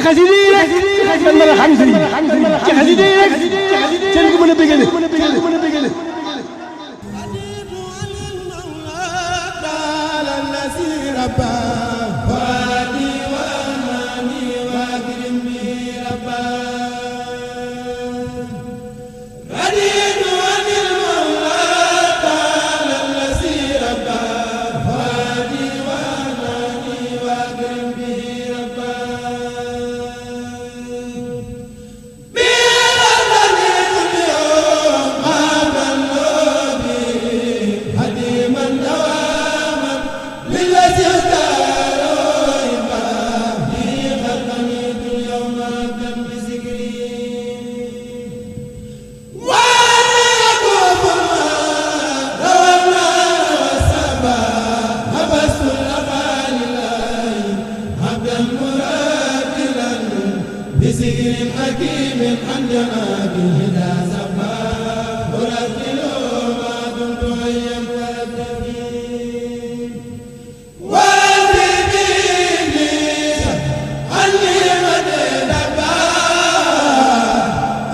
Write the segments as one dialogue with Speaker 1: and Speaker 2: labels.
Speaker 1: xasida yi rek man mën a xam sëriñ bi ci xasida yi rek ci lañ ko mën a bégale
Speaker 2: بذكر حكيم عن جناب الهدى سفا ورتل ما دمت حيا والتفين وفي عني مدنبا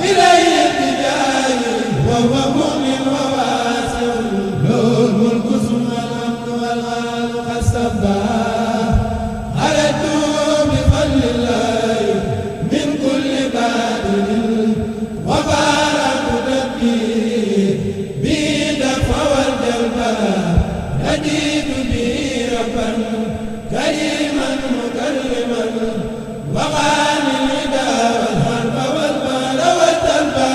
Speaker 2: إليه اتجاهي وهو مؤمن وواسع له الملك ثم الأمن والغال قد سبا خرجت بفضل الله من كل بادل وبارك تدبير بدفع والجلبا نجيت به ربا كريما مكرما وقاني الندى والحرب والبار والتلبى